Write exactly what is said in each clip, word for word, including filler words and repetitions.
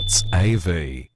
A V.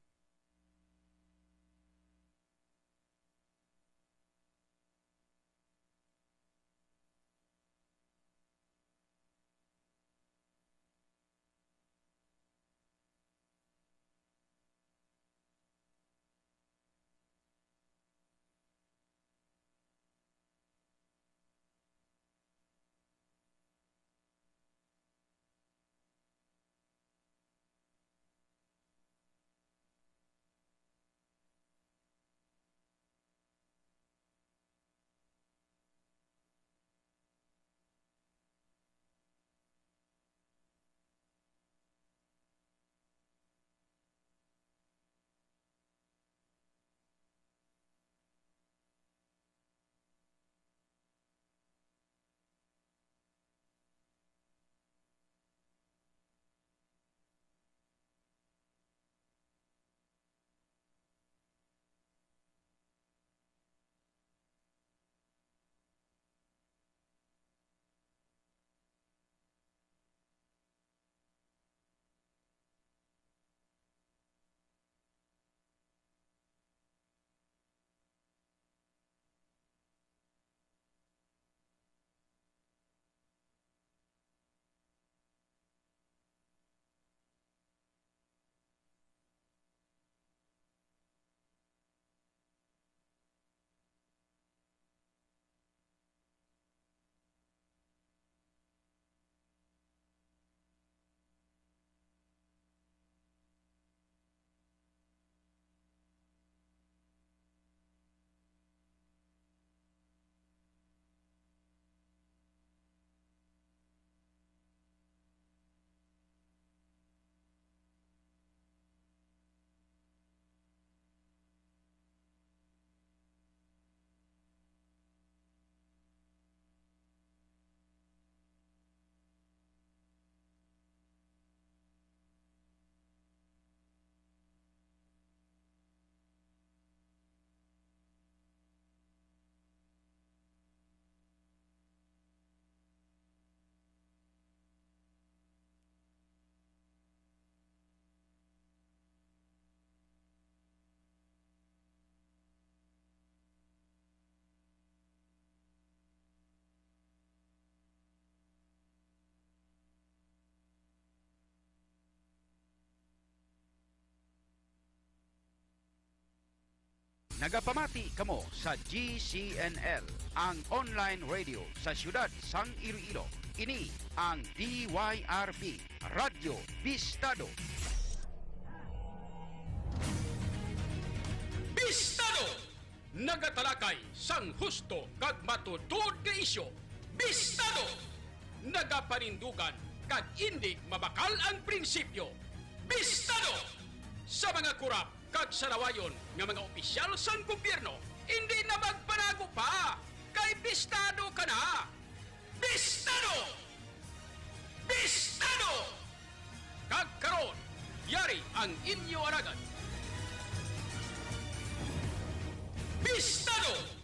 Nagapamati kamo sa G C N L, ang online radio sa siyudad sang Iloilo. Ini ang D Y R B, Radyo Bistado. Bistado! Nagatalakay sang husto kag matuod nga isyu. Bistado! Nagapanindugan kag indi mabakal ang prinsipyo. Bistado! Sa mga kurap kag salawayon nga mga opisyal sang gobyerno, indi na magpanago pa, kay bistado ka na! Bistado! Bistado! Kag karon, yari ang inyo alagad. Bistado!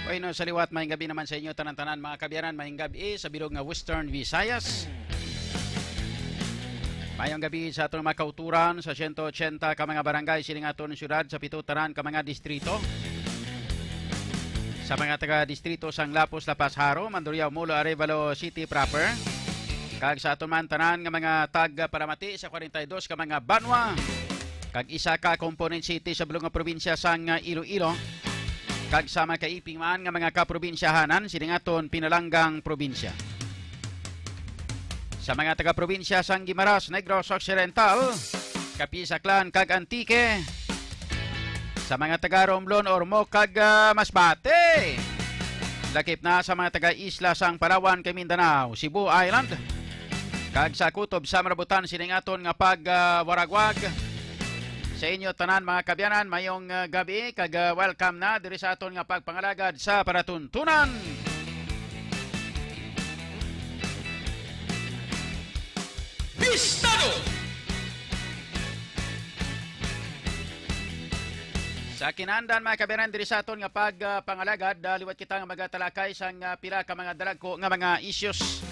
Oy, no, sa liwat, maayong gabi naman sa inyo tanan-tanan, mga kaabyanan, maayong gabi sa bilog nga Western Visayas. Maayong gabi sa atong mga kauturan sa siyento ochenta ka mga barangay sining aton syudad, sa pito tanan ka mga distrito. Sa mga taga-distrito sang Lapus, La Paz, Jaro, Mandurriao, Molo, Arevalo City proper, kag sa aton man tanan nga mga tagpalamati sa kwarenta y dos ka mga banwa, kag isa ka component city sa bilog nga probinsya sang, ah, Iloilo, kag sa mga kaiping man nga mga kaprobinsyahanan sining aton pinalanggang probinsya. Sa mga taga-probinsya sang Guimaras, Negros Occidental, Capiz, Aklan, kag Antique, sa mga taga-Romblon, Ormoc, kag, ah, Masbate, lakip na sa mga taga-isla sang Palawan kag Mindanao, Cebu Island, kag sa kutob sa malabutan sining aton nga pag, ah, waragwag. Sa inyo tanan, mga kaabyanan, maayong, ah, gabi, kag, ah, welcome na diri sa aton nga pagpangalagad sa palatuntunan. Bistado! Sa kinaandan, mga kaabyanan, diri sa aton nga pag, ah, pangalagad, ah, liwat kita nga magatalakay sang, ah, pila ka mga dalagko nga mga issues,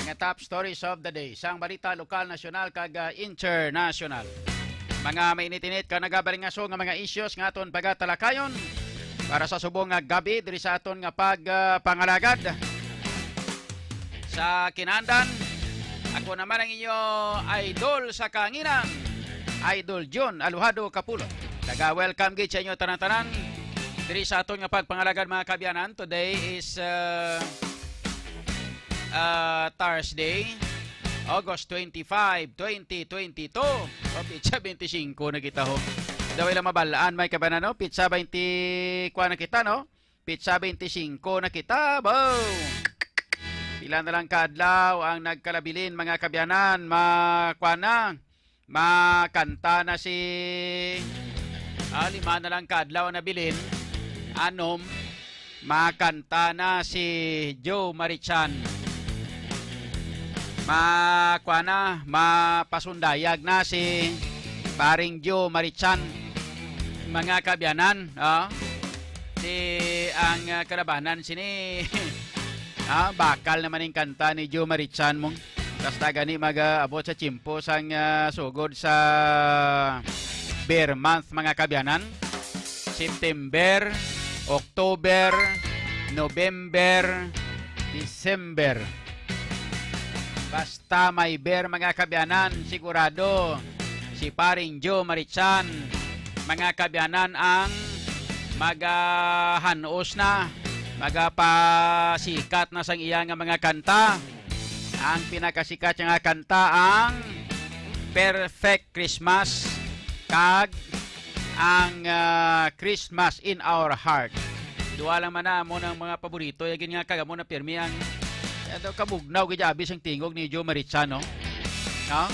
mga top stories of the day, sang balita lokal, nasyonal, kag, ah, internasyonal. Mga mainit-init ka nagabalingaso nga mga issues nga aton pagatalakayon para sa subong nga gabi diri sa aton nga pag, ah, pangalagad. Sa kinaandan, ako naman ang inyo idol sa kanginan, Idol John Alojado Capulot. Taga-welcome gid sa inyo tanan-tanan diri sa aton nga pagpangalagad, mga kaabyanan. Today is, uh, uh, Thursday, August twenty-five, twenty twenty-two. O, pitsa twenty-five na kita, ho. Daw ila mabalaan, mga kaabyanan, no? Pitsa twenty, kuha na kita, no? Pitsa twenty-five na kita, bo! Pila na lang ka adlaw ang nagkalabilin, mga kaabyanan, ma-, kuha na, makanta na si, ah, lima na lang ka adlaw ang nabilin, anom, makanta na si Joe Marichan. Ma-, kuha na, mapasundayag na si Paring Joe Marichan. Mga kaabyanan, oh. Si ang, ah, kalabanan sini, ah, bakal naman ning kanta ni Joe Marichan mong. Basta gani mag-abot sa tiyempo sang, ah, sugod sa Beer Month, mga kaabyanan. September, October, November, December. Basta may beer, mga kaabyanan, sigurado si Paring Joe Marichan, mga kaabyanan, ang magahanos na, magapasikat na sang iya nga mga kanta. Ang pinakasikat nga kanta, ang Perfect Christmas kag ang, ah, Christmas in Our Heart. Duha lang man na amo nang mga paborito, ya gid nga kag amo na pirmi ang, eh, daw kabugnaw gid abi sang tingog ni Joe Marichan, no? No?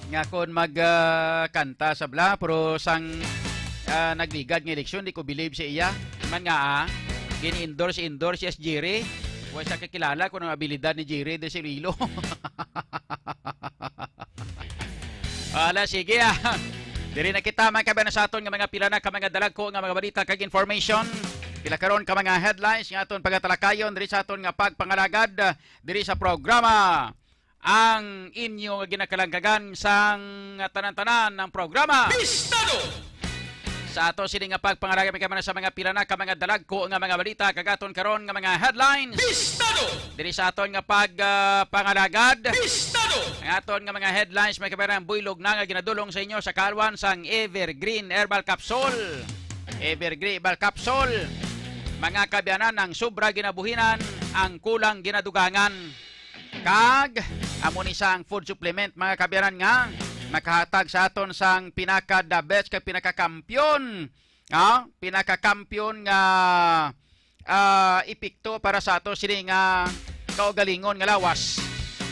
Nga kon mag, ah, kanta sa bla, pero sang, ah, nagligad nga eleksyon, di ko believe sa iya. Man nga, ah, gin-endorse, endorse si S J R. Wa sa kakilala kung ang abilidad ni Jerry de Sililo. Ala, sige, ah. Diri na kita, mga kaabyanan, sa aton nga mga pila na ka mga dalagko nga mga balita kag information. Pila karon ka mga headlines nga aton pagatalakayon diri sa aton nga pagpangalagad, ah, diri sa programa. Ang inyo nga ginakalangkagan sang tanan-tanan ng programa. Bistado! Sa ato sini nga pagpangalagad, mga kaabyanan, sa mga pila na ka mga dalagko nga mga balita kag aton karon nga mga headlines. Bistado! Diri sa aton nga pag, ah, pangalagad. Bistado! Ang aton nga mga headlines, mga kaabyanan, buylog na nga ginadulong sa inyo sa kaalwan sang Evergreen Herbal Capsule. Evergreen Herbal Capsule. Mga kaabyanan, ang sobra ginabuhinan, ang kulang ginadugangan. Kag amo ni sang food supplement, mga kaabyanan, nga makahatag sa aton sang pinaka the best kag pinakakampiyon, ah, pinakakampiyon nga, ah, epekto para sa ato sini nga kaugalingon nga lawas.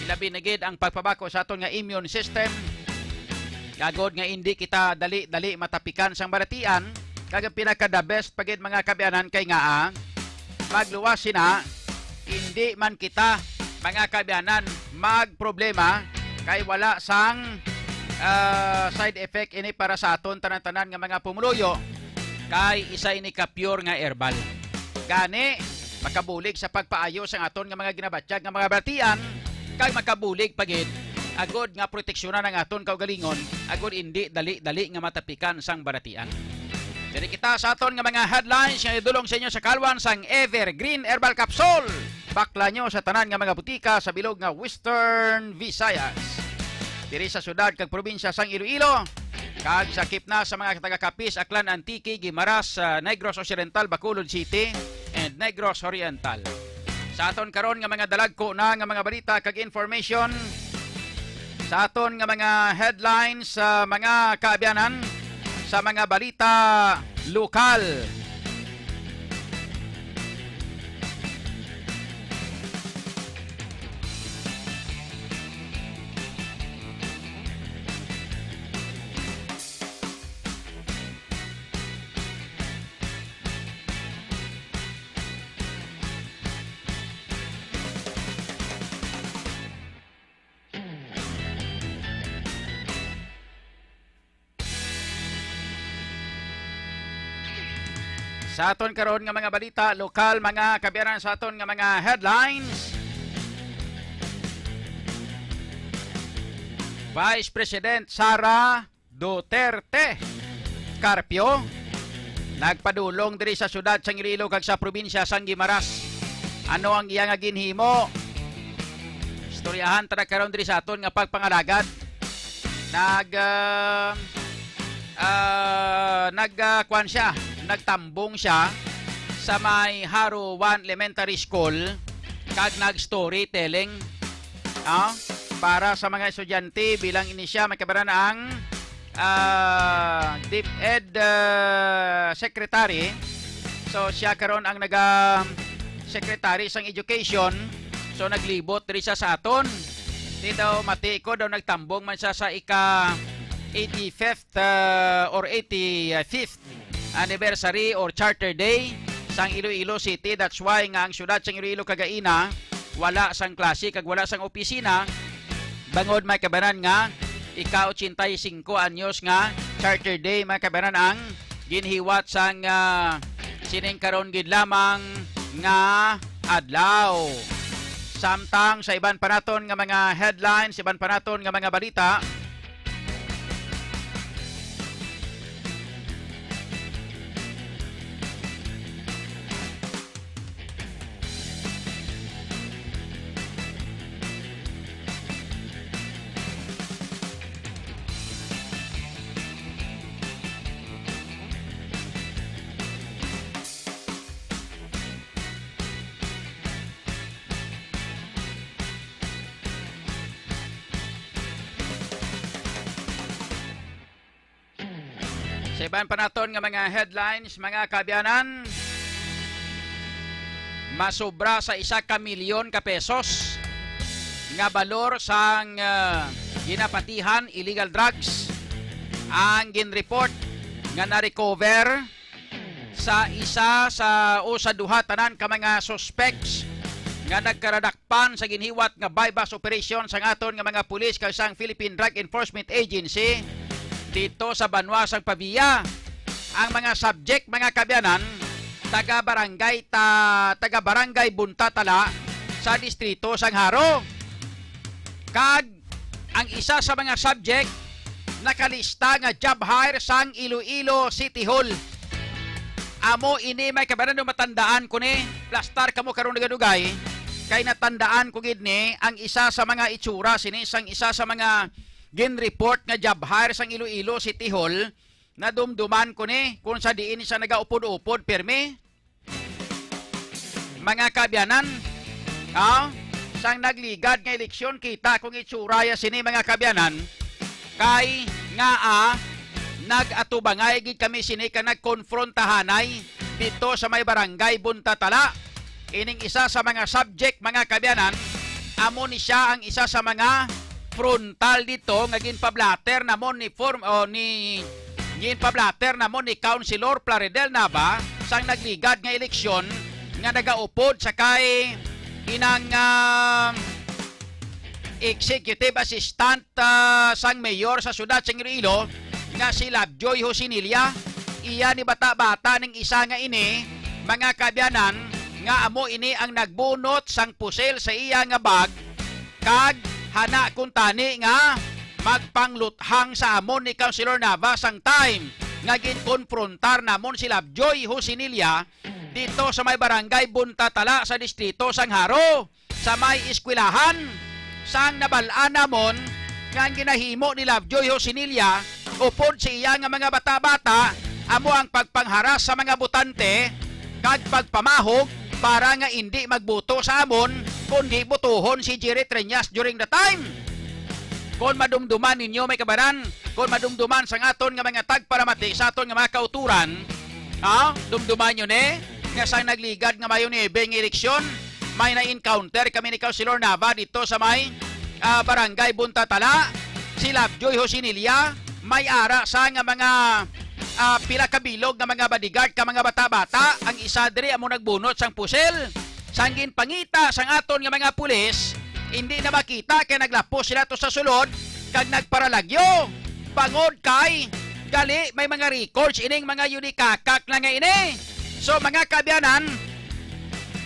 Ilabi na gid ang pagpabako sa aton nga immune system. Kagod nga indi kita dali-dali matapikan sang balatian, kag ang pinaka the best pa gid, mga kaabyanan, kay nga, ah, magluwas sina, indi man kita, mga kaabyanan, magproblema kay wala sang, ah, side effect ini para sa aton tanan-tanan nga mga pumuluyo, kay isa ini ka pure nga herbal. Gani, makabulig sa pagpaayo sang aton nga mga ginabatyag nga mga balatian, kag makabulig pa gid agod nga proteksyonan ang aton kaugalingon, agod indi dali-dali nga matapikan sang balatian. Diri kita sa aton nga mga headlines nga idulong sa inyo sa kalwan sang Evergreen Herbal Capsule. Bakla nyo sa tanan nga mga butika sa bilog nga Western Visayas, diri sa syudad kag probinsya sang Iloilo, kag sakip na sa mga taga Capiz, Aklan, Antique, Guimaras, ah, Negros Occidental, Bacolod City, and Negros Oriental. Sa aton karon nga mga dalagko na nga mga balita kag information, sa aton nga mga headlines, ah, mga kaabyanan, sa mga balita lokal. Sa aton karon nga mga balita lokal, mga kaabyanan, sa aton nga mga headlines, Vice President Sara Duterte Carpio nagpadulong diri sa syudad sang Iloilo kag sa probinsya sang Guimaras. Ano ang iya nga ginhimo? Istoryahan ta na karon diri sa aton nga pagpangalagad. Nag, ah, ah, nag, ah, kwan siya, nagtambong siya sa may Haro One Elementary School kag nag-storytelling, ah, para sa mga estudyante bilang ini siya may kabaran ang, ah, DepEd, ah, Secretary. So, siya karon ang naga-secretary sang education. So, naglibot diri siya sa aton. Di daw mati ko daw nagtambong man siya sa ika eighty-fifth, ah, or eighty-fifth anniversary or Charter Day sang Iloilo City. That's why nga ang syudad sang Iloilo kagaina wala sang klase kag wala sang opisina, bangod may kabanan nga ika ochenta y cinco anyos nga Charter Day, may kabanan ang ginhiwat sang, ah, sining karon gid lamang nga adlaw. Samtang sa iban pa naton nga mga headlines, iban pa naton nga mga balita, sa iban pa naton nga mga headlines, mga kaabyanan, masobra sa isa ka milyon ka pesos nga balor sang, ah, ginapatihan illegal drugs ang ginreport nga na-recover sa isa sa, o sa duha tanan ka mga suspects nga nagkaradakpan sa ginhiwat nga buy-bust operation sang aton nga mga pulis kag sang Philippine Drug Enforcement Agency dito sa banwa sang Pavia. Ang mga subject, mga kaabyanan, taga Barangay Ta-, taga Barangay Buntatala sa distrito sang Jaro. Kag ang isa sa mga subject nakalista nga job hire sang Iloilo City Hall. Amo ini, may kabanan, matandaan ko ni, plastar kamo karong nagadugay, kay natandaan ko gid ni ang isa sa mga itsura sini sang isa sa mga gin-report nga job hire sang Iloilo City Hall. Nadumduman ko ni kung sa diin siya nagaupod-upod pirmi. Mga kaabyanan, ah, sang nagligad nga eleksyon, kita kong itsura ya sini, mga kaabyanan, kay nga, ah, nag-atubangay gid kami sini ka nagkonfrontahanay dito sa may barangay Buntatala. Ining isa sa mga subject, mga kaabyanan, amo ni siya ang isa sa mga frontal dito nga ginpablatter namon ni form-, o ni, ginpablatter namon ni Councilor Plaridel Nava sang nagligad nga eleksyon nga nagaupod sa kay inang, ah, executive assistant, ah, sang mayor sa siyudad sang Iloilo nga si Lovejoy Josinilla. Iya ni bata-bata ning isa nga ini, mga kaabyanan, nga amo ini ang nagbunot sang pusil sa iya nga bag, kag hana kuntani nga magpangluthang sa amon ni Councilor Nava sang time nga ginkonfrontar namon si Lovejoy Josinilla didto sa may barangay Buntatala sa distrito sang Jaro, sa may eskwelahan, sang nabal-an namon nga ang ginahimo ni Lovejoy Josinilla upod sa iya nga mga bata-bata amo ang pagpangharas sa mga botante kag pagpamahog para nga indi magboto sa amon, kundi botohon si Jerry Treñas during the time. Kon madumduman ninyo, may kabanan, kon madumduman sang aton nga mga tagparamati sa aton nga mga kauturan, ha? Dumduman nyo ni nga sang nagligad nga Mayo nuebe nga eleksyon, may na-encounter kami ni Councilor Nava dito sa may, ah, Barangay Buntatala. Si Lovejoy Josinilla, may ara sa nga mga, ah, pila ka bilog nga mga bodyguard ka mga bata-bata. Ang isa diri amo nagbunot sang pusil. Sang ginpangita sang aton nga mga pulis, hindi na makita kay naglapos sila to sa sulod kag nagparalagyo. Bangod kay gali may mga records ining mga yunikakak na nga ini. So, mga kaabyanan,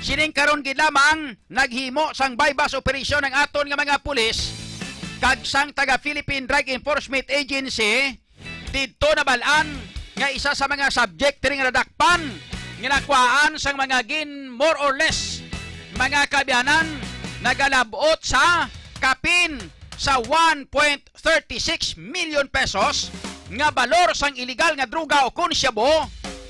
sining karon gid lamang naghimo sang buy-bust operation ang aton nga mga pulis kag sang taga Philippine Drug Enforcement Agency didto nabal-an nga isa sa mga subject diri nga nadakpan nga nakuhaan sang mga gin more or less, mga kaabyanan, nagalab-ot sa kapin sa one point thirty-six million pesos nga balor sang iligal nga droga o kon shabu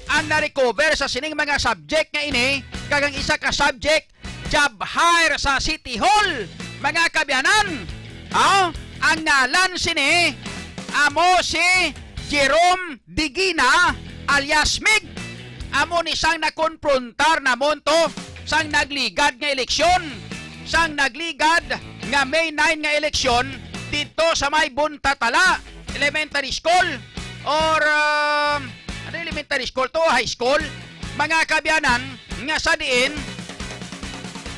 ang na-recover sa sining mga subject nga ini, kag ang isa ka subject job hire sa City Hall, mga kaabyanan. Ah, ang ngalan sini amo si Jerome Digina alias Mig. Amo ni sang nakonfrontar namon to sang nagligad nga eleksyon, sang nagligad nga May nine nga eleksyon didto sa may Buntatala Elementary School or, um, ano, elementary school to, high school, mga kaabyanan, nga sa diin,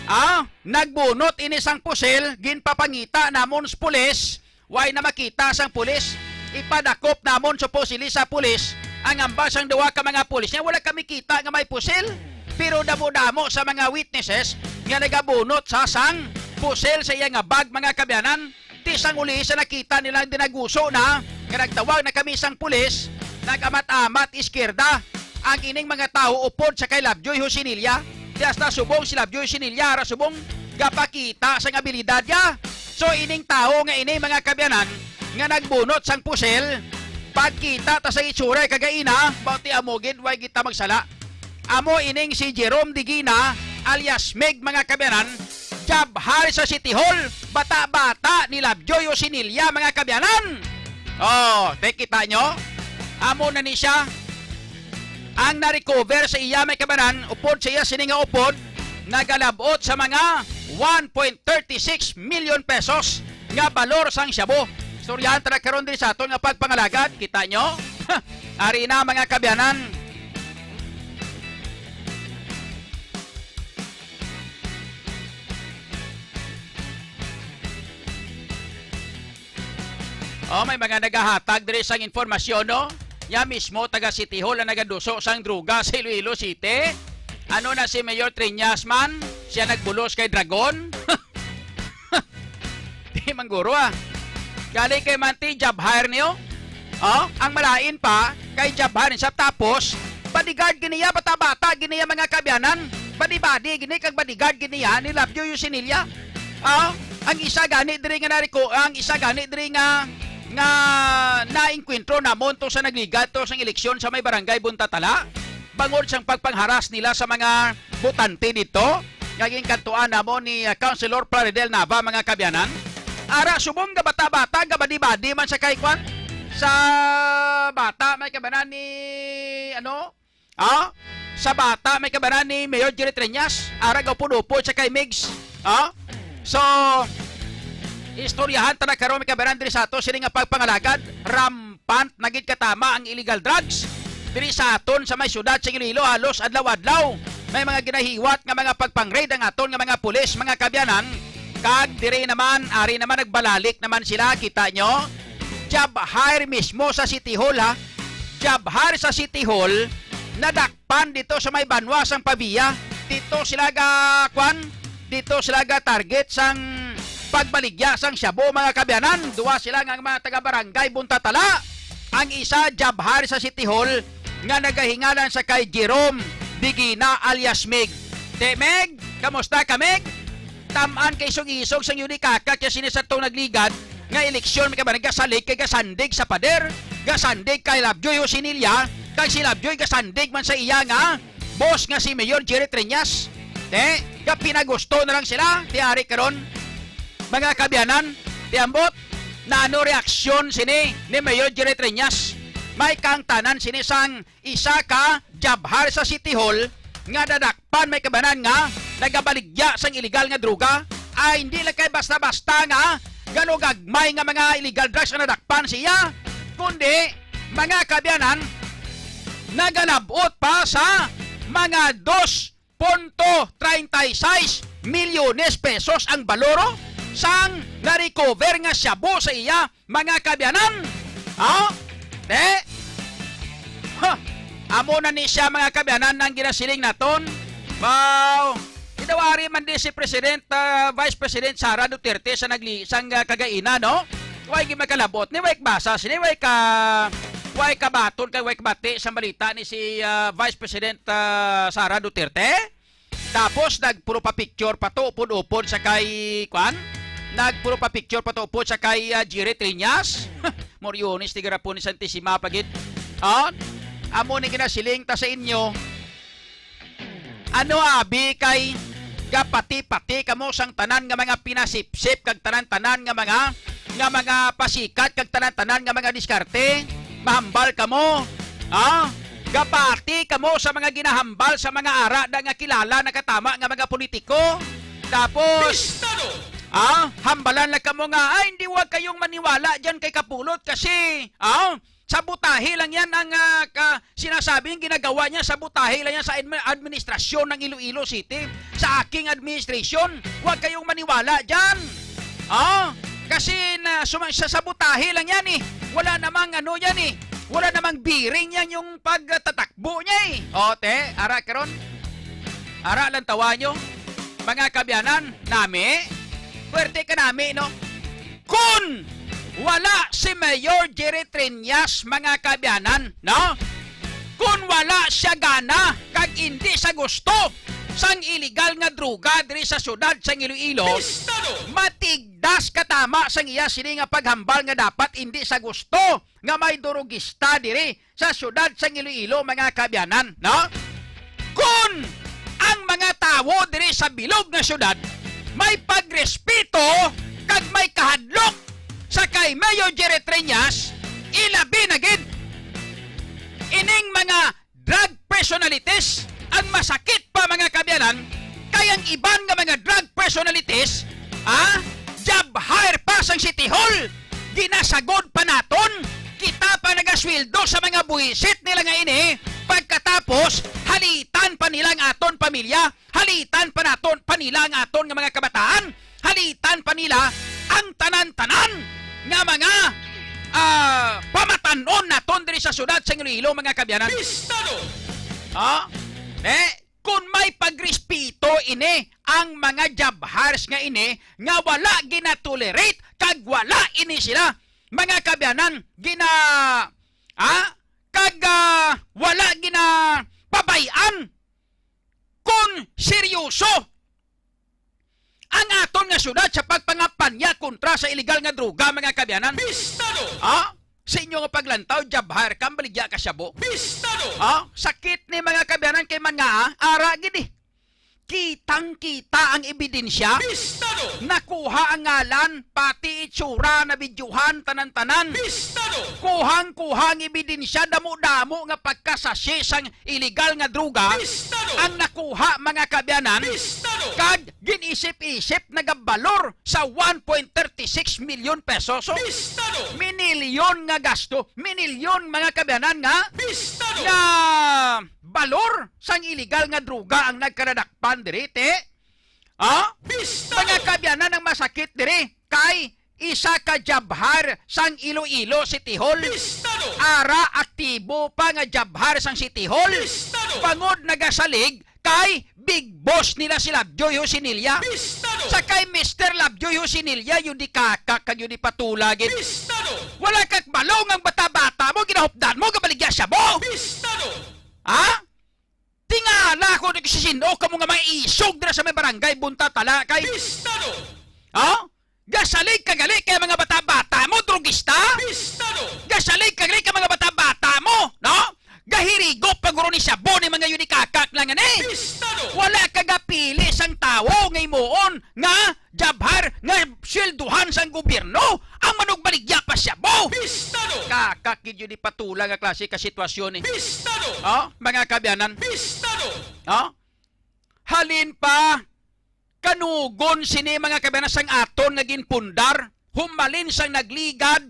ah, nagbunot ini sang pusil, ginpapangita namon sa pulis, way na makita sang pulis. Ipadakop namon supposedly sa pulis ang hambal sang duha ka mga pulis nga wala kami kita nga may pusil. Pero damo-damo sa mga witnesses nga nagabunot sa sang pusil sa iya nga bag, mga kaabyanan. Ti sang uli sa nakita nila ang dinaguso na nga nagtawag na kami sang pulis, nag-amat-amat iskierda ang ining mga tawo upod sa kay Lovejoy Josinilla. Ti hasta subong si Lovejoy Josinilla ara subong gapakita sang abilidad niya. So, ining tawo nga ini, mga kaabyanan, nga nagbunot sang pusil, pagkita ta sa itsura kagaina, baw ti amo gid, way kita magsala. Amo ining si Jerome Digina alias Mig, mga kaabyanan, job hire sa City Hall, bata-bata ni Lovejoy Josinilla, mga kaabyanan. Oh, te, kita nyo? Amo na ni siya. Ang na-recover sa iya, may kaabyanan, upod sa iya sini nga upod, nagalab-ot sa mga one point thirty-six million pesos nga balor sang shabu. Istoryahan ta na karon diri sa aton nga pagpangalagad. Kita nyo? Ari na, mga kaabyanan. Oh, may mga nagahatag diri sang informasyon, no? Nya mismo taga City Hall ang nagaduso sang droga sa Iloilo City. Ano na si Mayor Treñas man? Siya nagbulos kay Dragon? Di man guro, ah. Gali kay manti, job hire niyo? Oh, ang malain pa, kay job hire siya. Tapos, bodyguard gid niya, bata-bata gid niya, mga kaabyanan. Badi-badi gid ni, kag bodyguard gid niya ni Lovejoy Josinilla. Oh, ang isa gani diri nga nariko, ang isa gani diri nga, nga naengkwentro namon to sa nagligad to sang eleksyon sa may barangay Buntatala, bangod sang pagpangharas nila sa mga botante didto, nga ginkantuan namon ni, ah, Councilor Plaridel Nava, mga kaabyanan. Ara, subong nga bata-bata, nga badi-badi man sa kay kwan, sa bata, may kaabyanan ni, ano? Ah? Sa bata, may kaabyanan ni Mayor Jerry Treñas, ara, gaupod-upod sa kay Migs. Ah? So, istoryahan ta na karon, may kaabyanan diri sa ato, sini nga pagpangalagad, ram rampant na gid katama ang illegal drugs diri sa aton sa may siyudad sa Iloilo. Halos adlaw-adlaw may mga ginahiwat nga mga pagpang-raid ang aton nga mga pulis, mga kaabyanan, kag diri naman, ari naman, nagbalalik naman sila, kita nyo? Job hire mismo sa City Hall, ha? Job hire sa City Hall, nadakpan dito sa may banwa sang Pavia. Dito sila ga, kwan, dito sila ga target sang pagbaligya sang shabu, mga kaabyanan. Duwa sila nga mga taga-barangay Buntatala. Ang isa, jabhar sa City Hall, nga nagahingalan sa kay Jerome Digina alias Mig. Te, Meg, kamusta ka, Meg? Tam-an kay isog-isog sang Yuni Kaka kay sini sa tong nagligad nga eleksyon, may kabanan, gasalig kay gasandig sa pader, gasandig kay Lovejoy Josinilla, kay si Lovejoy gasandig man sa iya nga boss nga si Mayor Jerry Treñas. Te, ga pinagusto na lang sila, ti ari karon. Mga kaabyanan, ti ambot, na ano reaksyon sini ni Mayor Jerry Treñas? May kaangtanan sini sang isa ka jabhar sa City Hall nga nadakpan, may kabanan, nga nagabaligya sang iligal nga droga. Ay, hindi lang kay basta-basta nga gano gagmay nga mga illegal drugs ang nadakpan siya, kundi, mga kaabyanan, nagalabot pa sa mga dos punto treinta y seis milyones pesos ang baloro sang na-recover nga shabu sa iya, mga kaabyanan. Ha? Te? Ha? Amo na ni siya, mga kaabyanan, ang ginasiling naton. Wow! Gidawari man di si President, ah, Vice President Sara Duterte sa nagli-, sang, ah, kagaina, no? Way gid makalabot ni, way basa sini, way ka, way kabaton kay way kabati sa balita ni si, ah, Vice President, ah, Sara Duterte. Tapos nagpuro pa picture pa to, upod-upod sa kay, kwan? Nagpuro pa picture pa to, upod sa kay, ah, Jerry Treñas. Moriones, tigarapon ni Santisima pa gid. Ah? Amo ni ginasiling ta sa inyo. Ano abi kay gapati-pati kamo sang tanan nga mga pinasipsip kag tanan-tanan nga mga, nga mga pasikat kag tanan-tanan nga mga diskarte? Mahambal kamo? Ah? Gapati kamo sa mga ginahambal sa mga ara da nga kilala na katama nga mga politiko? Tapos, ah, hambalan lang kamo nga, "Ay, hindi, wag kayong maniwala dyan kay Kapulot kasi, ah, sabotahe lang yan ang, ah, ka-, sinasabi, yung ginagawa niya, sabotahe lang yan sa admi-, administrasyon ng Iloilo City, sa aking administration. Huwag kayong maniwala dyan. Ah, kasi na, suma-, sa sabotahe lang yan eh. Wala namang ano yan eh. Wala namang bearing yan yung pagtatakbo niya eh." O, te, ara karon. Ara lang tawa nyo. Mga kaabyanan, nami. Puwerte ka nami, no? Kun wala si Mayor Jerry Treñas, mga kaabyanan, no? Kun wala siya gana kag indi sa gusto sang iligal nga droga diri sa siyudad sang Iloilo, matigdas katama sang iya sini nga paghambal nga dapat indi sa gusto nga may durugista diri sa siyudad sang Iloilo, mga kaabyanan, no? Kun ang mga tawo diri sa bilog nga siyudad may pagrespeto kag may kahadlok sa kay Mayor Jerry Treñas, ilabi na gid ining mga drug personalities. Ang masakit pa, mga kaabyanan, kay ang iban nga mga drug personalities, ah, job hire pa sang City Hall. Ginasagod pa naton. Kita pa nagasweldo sa mga buwisit nila nga ini. Pagkatapos, halitan pa nila ang aton pamilya. Halitan pa naton, pa nila ang aton nga mga kabataan. Halitan pa nila ang tanan-tanan nga mga, ah, pamatan-on naton diri sa siyudad sa Iloilo, mga kaabyanan. Pistado! Ah, eh, kung may pagrespeto ini, ang mga jabhars nga ini, nga wala ginatolerate, kag wala ini sila, mga kaabyanan, gina-, ah, kag, ah, wala ginapabay-an kung seryoso ang aton nga syudad sa pagpangapanya kontra sa iligal nga droga, mga kaabyanan. Pistado! Ha? Sa inyo nga paglantaw, jabhar ka, baligya ka shabu. Pistado! Ha? Sakit ni, mga kaabyanan, kay man nga, ah, ara gid eh. Kitang-kita ang ebidensya. Pistado! Nakuha ang ngalan, pati itsura, nabidyohan, tanan-tanan. Pistado! Kuhang-kuha ang ebidensya, damo-damo nga pagkasasi sang iligal nga droga Pistado! Ang nakuha, mga kaabyanan, Pistado! Kag gin-isip-isip nagabalor sa one point thirty six million pesos. So, Pistado! Minilyon nga gasto, minilyon, mga kaabyanan, nga, Pistado! Nga balor sang iligal nga droga ang nagkaradakpan diri, te. Ah? Pistado! Mga kaabyanan, ang masakit diri kay isa ka jabhar sang Iloilo City Hall. Pistado! Ara, aktibo pa nga jabhar sang City Hall. Pistado! Bangod nagasalig kay big boss nila si Lovejoy Josinilla. Pistado! Sa kay Mister Lovejoy Josinilla, yun di kakak kag yun di patulagin. Pistado! Wala kag balong ang bata-bata mo, ginahupdan mo, gabaligya siya mo. Pistado! Ha? Tingala ko di ko sisin-o kamo nga mga isog dira sa may barangay Buntatala kay Pistado! Ha? Gasalig ka gali kay mga bata-bata mo, drugista? Pistado! Gasalig ka gali kay mga bata-bata mo, no? Gahirigop pa guro ni sabo ni mga yunikakak lang ani. Pistado! Wala ka gapili sang tawo nga imuon nga jabhar nga swelduhan sang gobyerno ang manugbaligya pa siya mo. Pistado! Kakak gid yun ipatula nga klase ka sitwasyon eh. Pistado! Oh, mga kaabyanan. Pistado! Oh? Halin pa, kanugon sini mga kaabyanan sang aton nga ginpundar, humalin sang nagligad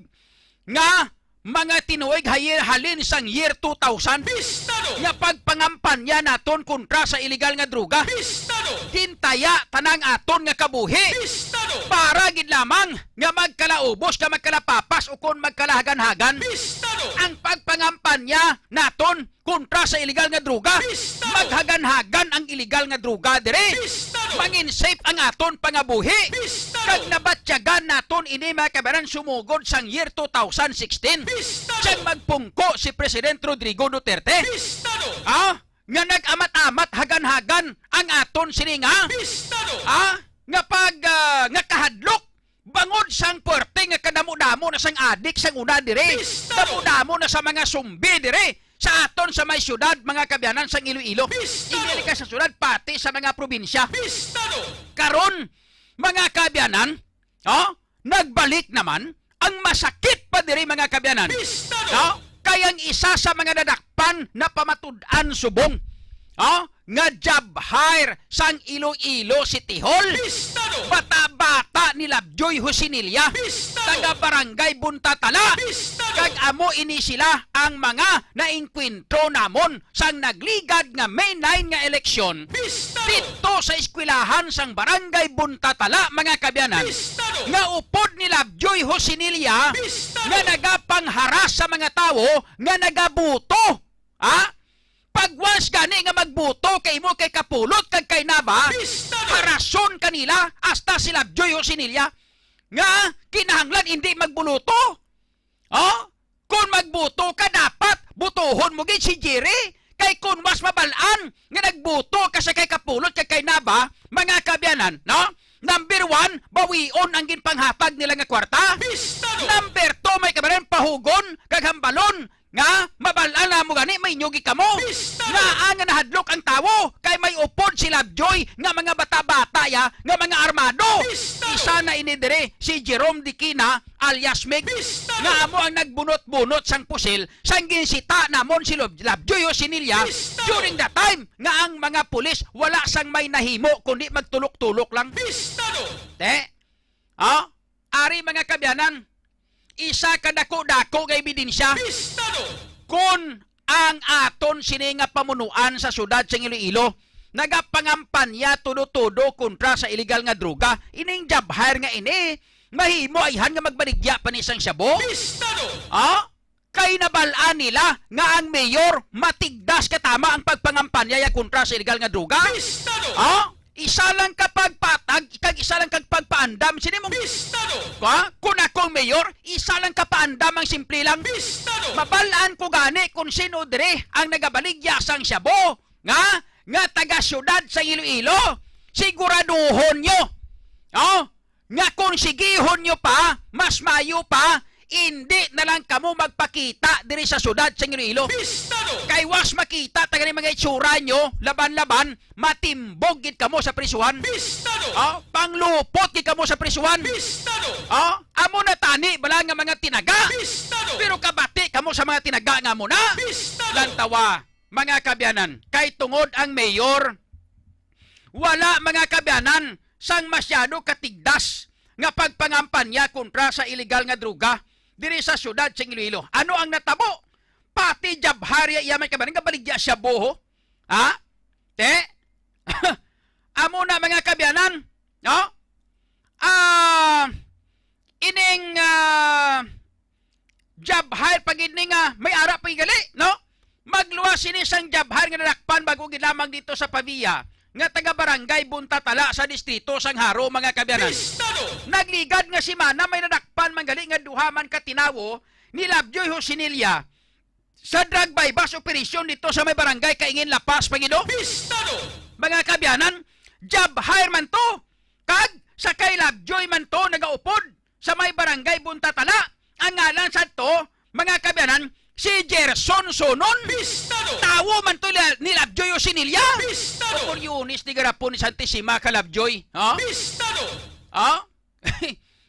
nga mga tinuig hayir halin sang year two thousand Pistado! Nga pagpangampanya naton kontra sa iligal nga droga. Pistado! Gintaya tanang aton nga kabuhi Pistado! Para gid lamang nga magkalaubos ka magkalapapas o kon magkalahagan-hagan. Pistado! Ang pagpangampanya naton kontra sa iligal nga droga. Pistado! Maghagan-hagan ang iligal nga droga diri. Pistado! Mangin safe ang aton pangabuhi. Pistado! Kag nabatyagan naton ini, mga kaabyanan, sumugod sang year two thousand sixteen. Pistado! Siyang magpungko si President Rodrigo Duterte. Pistado! Ah, nga nag-amat-amat, hagan-hagan ang aton sini nga Pistado! Ah, nga pag ah, nga kahadlok bangod sang puwerte nga kadamo-damo na sang adik sang una diri. Pistado! Damo-damo na sa mga sumbi diri sa aton sa may syudad, mga kaabyanan, sang Iloilo. Pistado! Hindi lang ka sa syudad, pati sa mga probinsya. Pistado! Karon, mga kaabyanan, oh, nagbalik naman ang masakit pa diri, mga kaabyanan. Pistado! No? Kay ang isa sa mga nadakpan na pamatud-an subong, oh, nga job hire sang Iloilo City Hall. Pistado! Bata-bata ni Lovejoy Josinilla, Pistado! Taga Barangay Buntatala. Pistado! Kag amo ini sila ang mga naengkwentro namon sang nagligad nga May nine nga eleksyon. Pistado! Didto sa eskwelahan sang Barangay Buntatala, mga kaabyanan, Pistado! Nga upod ni Lovejoy Josinilla Pistado! Nga nagapangharas sa mga tawo nga nagabuto. Ha? Pagwas gani nga magbuto kay imo kay Kapulot kag kay Nava, Pistado! Harason kanila hasta si Lovejoy Josinilla nga kinahanglan hindi magbuluto. Oh? Kung magbuto ka, dapat butuhon mo gid si Jerry. Kay kung mas mabal-an nga nagbuto ka sa kay Kapulot kag kay Nava, mga kaabyanan, no? Number one, bawion ang ginpanghatag nila nga kwarta. Pistado! Number two, may kabaran pahugon kag hambalon nga mabal-an na mo gani may nyugi kamo. Pistado! Nga ang nahadlok ang tawo kay may upod si Lovejoy nga mga bata-bata ya nga mga armado. Pistado! Isa na ini diri si Jerome Dikina alias Mig, Pistado! Nga amo ang nagbunot-bunot sang pusil sang ginsita namon si Lob-, Lovejoy Josinilla Pistado! During the time nga ang mga pulis wala sang may nahimo kundi magtulok-tulok lang. Pistado! Te, oh, ari mga kaabyanan, isa ka dako-dako nga ebidensya. Pistado! Kun ang aton sini nga pamunuan sa syudad sang Iloilo nagapangampanya tudo-tudo kontra sa iligal nga droga, ining job hire nga ini, mahimo ayhan nga magbaligya pa ni sang shabu? Pistado! Ah? Kay nabal-an nila nga ang mayor matigdas katama ang pagpangampanya ya kontra sa iligal nga droga? Pistado! Ah? Isa lang ka pagpatag, kag isa lang kag pagpaandam. Sini mong Pistado! Kwa? Kung akong mayor, isa lang ka paandam ang simple lang. Pistado! Mabal-an ko gani kung sino diri ang nagabaligya sang shabu nga, nga taga syudad sa Iloilo. Siguraduhon nyo, oh, nga kung sigihon nyo pa, mas mayo pa, hindi na lang kamo magpakita diri sa syudad sa Iloilo. Pistado! Kay was makita ta gani mga itsura nyo, laban-laban, matimbog gid kamo sa prisuhan. Pistado! Oh, panglupot gid kamo sa prisuhan. Pistado! Oh, amo na tani bala nga mga tinaga. Pistado! Pero kabati kamo sa mga tinaga nga amo na. Pistado! Lantawa, mga kaabyanan, kay tungod ang mayor, wala, mga kaabyanan, sang masyado katigdas nga pagpangampanya kontra sa iligal nga droga diri sa syudad sa Iloilo. Ano ang natabo? Pati job hire iya man kabanan nga baligya siya buho. Ha? Te? Amo na, mga kaabyanan, no? Ah, ining, ah, job hire pa gid ni nga may ara pa gali, no? Magluwas sini sang job hire nga nadakpan bag-o gid lamang dito sa Pavia, nga taga Barangay Buntatala sa distrito sang Jaro, mga kaabyanan. Pistado! Nagligad nga semana may nadakpan man gali nga duha man ka tinawo ni Lovejoy Josinilla sa drug buy-bust operation dito sa may barangay Kaingin, La Paz, Pangido. Pistado! Mga kaabyanan, job hire man to, kag sa kay Lovejoy man to nagaupod sa may barangay Buntatala. Ang ngalan sadto, mga kaabyanan, si Gerson Sonon. Pistado! Tawo man to la-, ni Lovejoy Josinilla. Pistado! O, Coriones, di garapon ni Santissima ka Lovejoy. Ha? Pistado! Ha?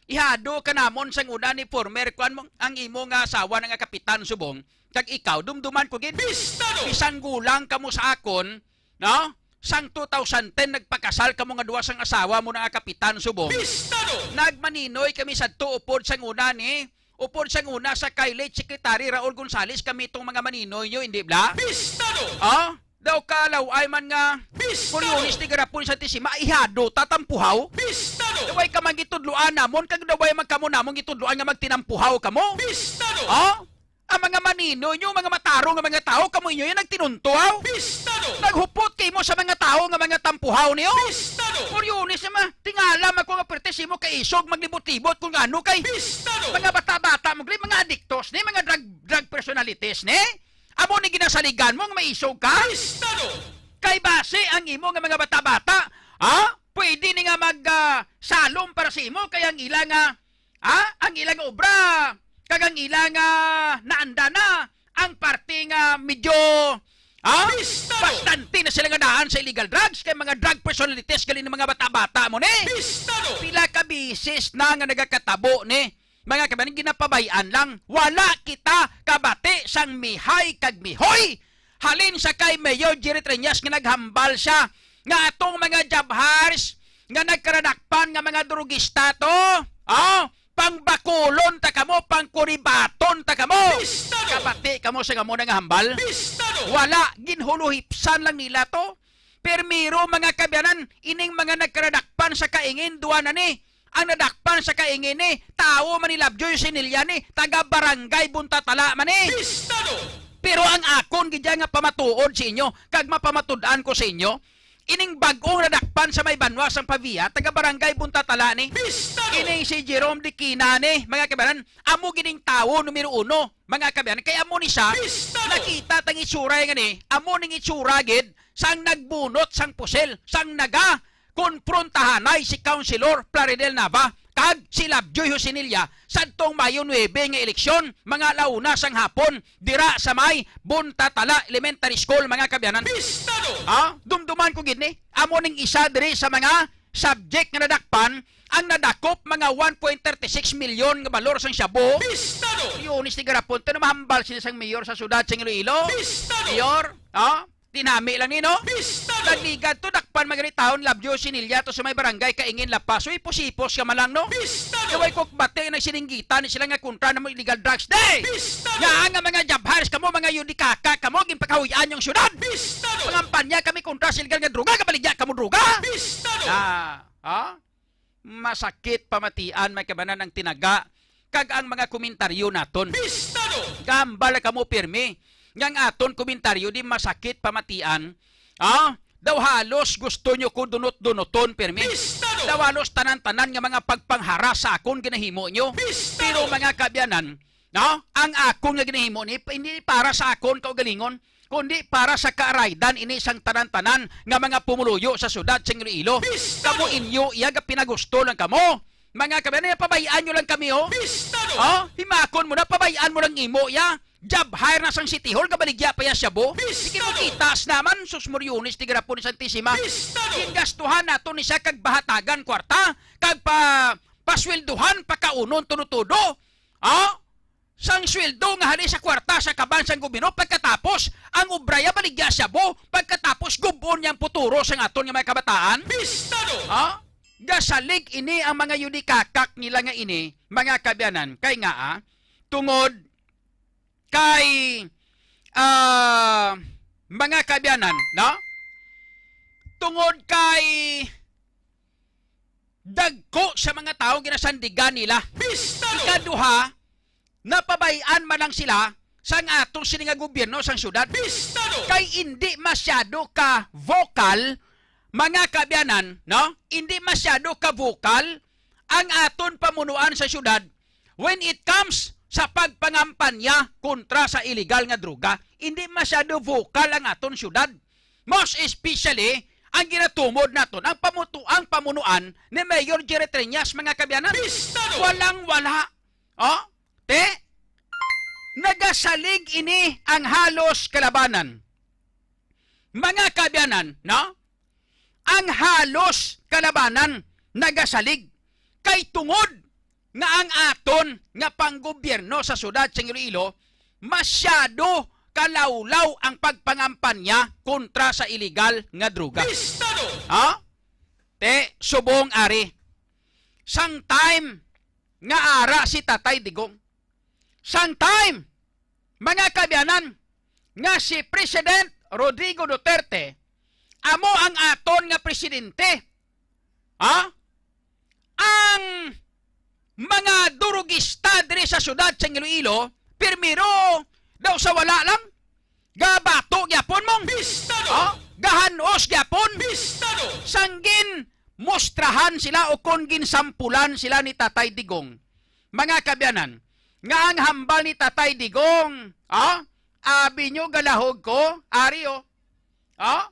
Ihado ka namon sang una ni former, kuan mo, ang imo nga asawa na nga kapitan subong, kag ikaw, dumduman ko gid. Pistado! Bisan gulang kamo sa akon, no? Sang two thousand ten, nagpakasal kamo nga duha sang asawa mo na nga kapitan subong. Pistado! Nagmaninoy kami sadto upod sang una ni, upod sang una sa kay late Secretary Raul Gonzales kami itong mga maninoy nyo, hindi bla? Pistado! Oh? Daw ka law-ay man nga Pistado! Coriones, di garapon ni Santissima, ihado ta tampuhaw? Pistado! Daway ka man gitudloan namon, kag daway man kamo namon gitudloan nga magtinampuhaw kamo? Pistado! Oh? Ang mga maninoy nyo, mga matarong nga mga tawo, kamo inyo yung nagtinuntuhaw. Pistado! Naghupot kay mo sa mga tawo nga mga tampuhaw niyo. Pistado! Coriones naman, tingala man ko nga pertes imo kay isog maglibot-libot kung ano kay Pistado! Mga bata-bata mo, gali, mga adiktos ni, mga drug, drug personalities ni. Amo ni ginasaligan mo nga maisog ka. Pistado! Kay base ang imo nga mga bata-bata, ha? Pwede ni nga mag, ah, salom para sa imo kay ang ila nga Ha? Ang ila nga obra, kag ang ila nga naanda na, ang parte nga medyo, ha? Pistado! Bastante na sila nga daan sa illegal drugs, kay mga drug personalities gali ng mga bata-bata mo ni. Pistado! Pila ka bisis na nga nagakatabo ni. Mga kabaning, ginapabay-an lang. Wala kita kabati sang mihay kag mihoy. Halin sa kay Mayor Jerry Treñas nga naghambal siya nga atong mga jabhars nga nagkaradakpan nga mga drugista to, oh, pangbakulon ta kamo, pangkuribaton ta kamo. Pistado! Kabati kamo sa kamo nga hambal? Pistado! Wala, ginhuluhipsan lang nila to. Primero, mga kaabyanan, ining mga nagkaradakpan sa Kaingin, duha na ni. Ang nadakpan sa Kaingin ni, tawo man ni Lovejoy Sinilla ni, taga Barangay Buntatala man ni. Pistado! Pero ang akon gid nga pamatuod sa inyo, kag mapamatud-an ko sa inyo, ining bag-ong nadakpan sa may banwa sang Pavia, taga Barangay Buntatala ni. Pistado! Ining si Jerome Dikina ni, mga kabanan, amo gid ning tawo numero uno, mga kabanan, kay amo ni siya, Pistado! Nakita tang itsura nga ni, amo ning itsura gid sang nagbunot sang pusil, sang naga konfrontahanay si Councilor Plaridel Nava kag si Lovejoy Josinilla sadtong Mayo nuebe nga eleksyon, mga alauna sang hapon, dira sa may Buntatala Elementary School, mga kaabyanan. Pistado! Ha? Dumduman ko gid ni, amo ning isa diri sa mga subject nga nadakpan, ang nadakop mga one point thirty six million nga balor sang shabu. Pistado! Coriones, di garapon to na mahambal sila sang mayor sa syudad sang Iloilo. Pistado! Mayor, ha? Tinami lang ni, no? Pistado! Nagligad to, dakpan man gani taon, Lovejoy Sinilla to sa may barangay Kaingin, La Paz. Uy, pusipos ka man lang, no? Pistado! Kaway kok bati, nagsininggitan ni sila nga kontra na mo illegal drugs. Di! Pistado! Nga nga mga jabhars kamo, mga yudikaka kamo, ginpakahuy-an yung syudad. Pistado! Pangampanya kami kontra sa illegal nga droga, kabaligya kamo droga. Pistado! Ah, ha? Masakit pamatian, may kabanan ang tinaga, kag ang mga komentaryo naton. Pistado! Gambal kamo pirmi, nga ang aton komentaryo di masakit pamatian. Ah, daw halos gusto nyo ko dunot-dunoton pirmi. Pistado! Daw halos tanan-tanan nga mga pagpangharas sa akon ginahimo nyo. Pistado! Pero mga kaabyanan, no? Ang akon nga ginahimo ni, hindi para sa akon kaugalingon, kundi para sa kaaraydan ini sang tanan-tanan nga mga pumuluyo sa syudad sang Iloilo. Pistado! Kamo inyo iya, gapinagusto lang kamo. Mga kabayan, pabay-an nyo lang kami, oh. Pistado! Oh, himakon mo na, pabay-an mo lang imo iya. Job hire na sang City Hall, kabaligya pa iya shabu. Pistado! Sige mo kitas naman, sus Moriones, tigrapon ni Santisima. Pistado! Gingastuhan nato ni siya kag bahatagan kwarta, kag pa, paswelduhan, pakaunon, tudo-tudo. Ah? Sang sweldo nga hali sa kwarta sa kaban sang gobyerno, pagkatapos ang obraya baligya shabu, pagkatapos gub-on niya ang futuro sang aton nga mga kabataan? Pistado! Ha? Gasalig ini ang mga yudikakak nila nga ini, mga kaabyanan, kay nga, ah, tungod kay, ah, mga kaabyanan, no? Tungod kay Dagko sa mga tawo ginasandigan nila. Pista, no? Ikaduha, napabay-an man lang sila sang ato sini nga gobyerno sang syudad. Pista, no? Kay indi masyado ka vocal, mga kaabyanan, no? Indi masyado ka vocal ang aton pamunuan sa syudad when it comes sa pagpangampanya kontra sa iligal nga droga. Indi masyado vocal ang aton syudad. Most especially, ang ginatumod naton, ang pamutu-, ang pamunuan ni Mayor Jerry Treñas, mga kaabyanan. Pista, no? Walang-wala. Oh, te, nagasalig ini ang halos kalabanan. Mga kaabyanan, no? Ang halos kalabanan nagasalig kay tungod nga ang aton nga panggobyerno sa siyudad sa Iloilo masyado kalawlaw ang pagpangampanya kontra sa iligal nga droga. Pista, no? Ha? Te, subong ari. Sang time nga ara si Tatay Digong. Sang time, mga kaabyanan, nga si President Rodrigo Duterte amo ang aton nga presidente. Ha? Ang mga durugista diri sa siyudad sa Iloilo, primero daw sa wala lang, gabato gyapon mong. Pista, no? Ha? Gahanos gyapon. Pista, no? Sanggin mustrahan sila o kon ginsampulan sila ni Tatay Digong. Mga kaabyanan, nga ang hambal ni Tatay Digong, ah, abi nyo galahog ko, ari, oh. Ah,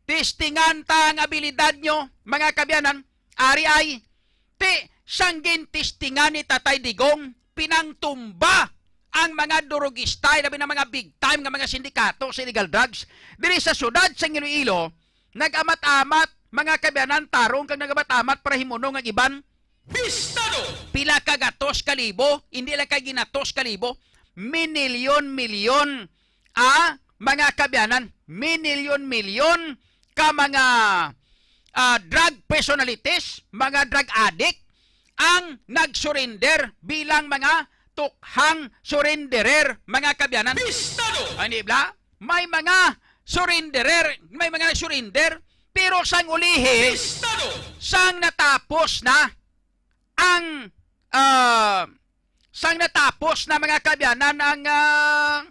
testingan ta ang abilidad nyo, mga kaabyanan, ari ay, ti, sang gintistingan ni Tatay Digong, pinangtumba ang mga durugista, labi na mga big time nga mga sindikato sa illegal drugs diri sa siyudad sa Iloilo, nag-amat-amat, mga kaabyanan, tarong kag nag-amat-amat para himuno nga iban. Pista, no? Pila ka gatos ka libo, hindi lang kay ginatos ka libo, minilyon-milyon, ah, mga kaabyanan, minilyon-milyon ka mga, ah, drug personalities, mga drug addict, ang nag-surrender bilang mga tukhang surrenderer, mga kaabyanan. Pista, no? Ay, di ba? May mga surrenderer, may mga nag-surrender, pero sang ulihi, Pista, no? Sang natapos na ang, ah, sang natapos na, mga kaabyanan, ang, ah,